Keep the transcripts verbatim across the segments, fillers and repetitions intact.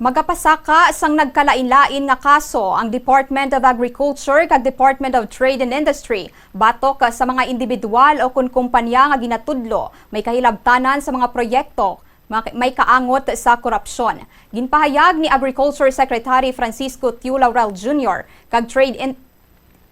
Magapasaka sang nagkalain-lain nga kaso ang Department of Agriculture kag Department of Trade and Industry batok sa mga individual o kon kompanya nga ginatudlo may kahilabtanan sa mga proyekto ma-, may kaangot sa korupsyon. Ginpahayag ni Agriculture Secretary Francisco Tiu Laurel Junior kag Trade and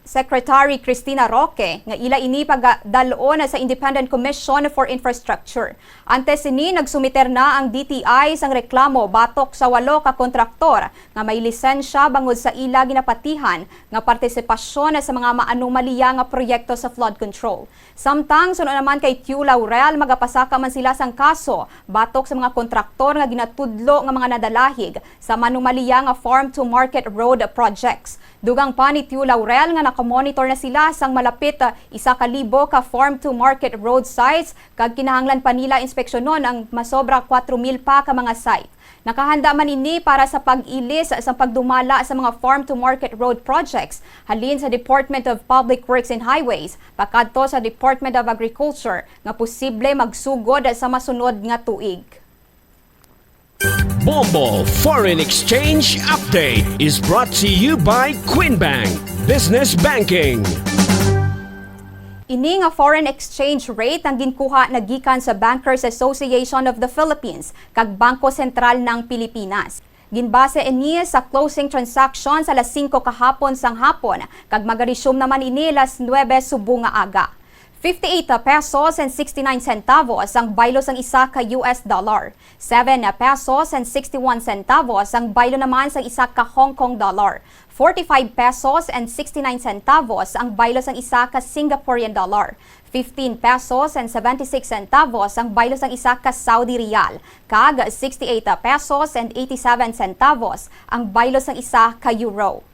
Secretary Cristina Roque nga ila ini pagadal-on sa Independent Commission for Infrastructure. Antes sini, nagsumiter na ang D T I sang reklamo batok sa walo ka kontraktor nga may lisensya bangod sa ila ginapatihan nga partisipasyon sa mga maanomalya nga proyekto sa flood control. Samtang suno naman kay Tiu Laurel, magapasaka man sila sang kaso batok sa mga kontraktor nga ginatudlo nga mga nadalahig sa maanomalya nga farm to market road projects. Dugang pa ni Tiu Laurel nga nakamonitor na sila sang malapit, ah, isa ka libo ka farm to market road sites kag kinahanglan pa nila inspeksyonon ang masobra kwatro mil pa ka mga site. Nakahanda man ini para sa pag-ilis sang pagdumala sa mga farm to market road projects halin sa Department of Public Works and Highways pakadto sa Department of Agriculture nga posible magsugod sa masunod nga tuig. Bombo Foreign Exchange Update is brought to you by Queen Bank Business Banking. Ini nga foreign exchange rate ang ginkuha na gikan sa Bankers Association of the Philippines kag Bangko Sentral ng Pilipinas. Ginbase ini sa closing transaction sa alas singko kahapon sang hapon kag magaresume naman ini alas nuwebe subong nga aga. Fifty-eight pesos and sixty-nine centavos ang baylo sang isa ka U S dollar. Seven pesos and sixty-one centavos ang baylo naman sang isa ka Hong Kong dollar. Forty-five pesos and sixty-nine centavos ang baylo sang isa ka Singaporean dollar. Fifteen pesos and seventy-six centavos ang baylo sang isa ka Saudi riyal, kag sixty-eight pesos and eighty-seven centavos ang baylo sang isa ka euro.